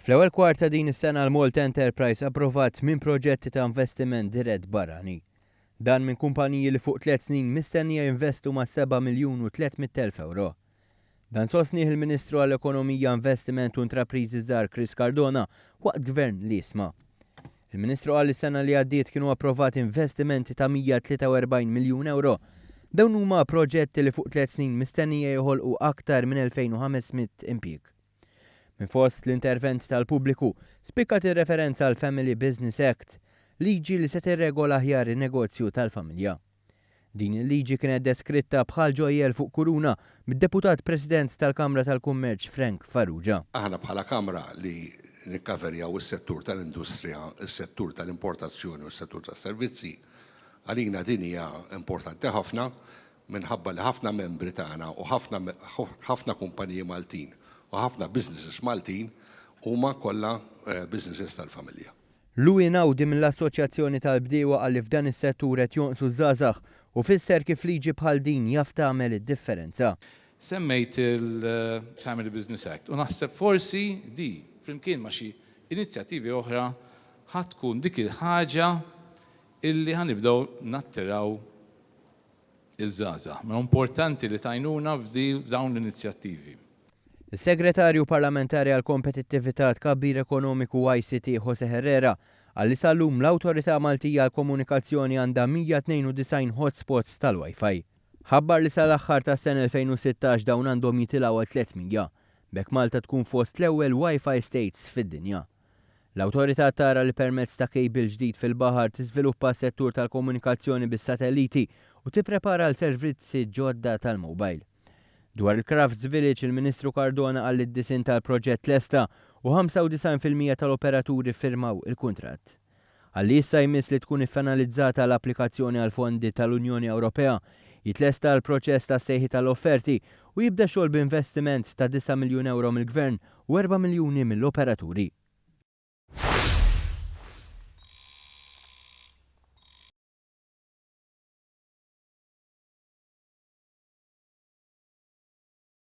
Fl-ewwel kwart ta' din is-sena l-Malta Enterprise approvat minn proġetti ta' investiment dirett barrani. Dan minn kumpaniji li fuq tliet snin mistennija jinvestu ma' 7 miljun u 300,000 euro. Dan sostnieh il-Ministru għall-Ekonomija, Investiment u Intrapriżi Żgħar Chris Cardona waqt Gvern li Jisma'. Il-Ministru qal li s-sena li għaddiet kienu approvati investimenti ta' 143 miljun euro. Dawn huma proġetti li fuq tliet snin mistennija joħolqu aktar minn 2,500 impjieg. Minn fost l-interventi tal-pubbliku, spikkat ir-referenza għall-Family Business Act, liġi li se tirregola aħjar in-negozju tal-familja. Din il-liġi kienet deskritta bħal ġojjel fuq kuruna mid-Deputat President tal-Kamra tal-Kummerċ Frank Farrugia. Aħna bħala Kamra li nikkaverjaw is-settur tal-industrija, is-settur tal-importazzjoni u s-settur tas-servizzi, għalina din hija importanti ħafna minħabba li ħafna membri tagħna u ħafna ħafna kumpaniji Maltin u ħafna businesses Maltin huma kollha businesses tal-familja. Louis Naudi mill-Assoċjazzjoni tal-Bdiewa qal li f'dan is-settur qed jonqsu ż-żgħażagħ u fisser kif liġi bħal din jaf tagħmel id-differenza. Semmejt il-Family Business Act u naħseb forsi di, flimkien ma' xi inizjattivi oħra, ħa tkun dik il-ħaġa illi ħa nibdew nattiraw iż-żgħażagħ. Mela importanti li tgħinuna f'dawn l-inizjattivi. Is-Segretarju Parlamentari għall-Kompetittività, Tkabbir Ekonomiku u ICT José Herrera qal li sal-lum l-Awtorità Maltija għall-Komunikazzjoni għandha 192 hotspots tal-Wi-Fi. Ħabbar li sal-aħħar tas-sena 2016 dawn għandhom jitilgħu għal 300. B'hekk Malta tkun fost l-ewwel Wi-Fi states fid-dinja. L-Awtorità tara li permezz ta' cable ġdid fil-baħar tiżviluppa s-settur tal-komunikazzjoni bis-satelliti u tipprepara għal servizzi ġodda tal-mobile. Dwar il-Crafts Village, il-Ministru Cardona qal li d-disinn tal-proġett tlesta u 95% tal-operaturi ffirmaw il-kuntratt. Qal li issa jmiss li tkun iffinalizzata l-applikazzjoni għall-fondi tal-Unjoni Ewropea, jitlesta l-proċess tas-sejħiet għall-offerti u jibda xogħol b'investiment ta' disa' miljun ewro mill-Gvern u erba' miljuni mill-operaturi.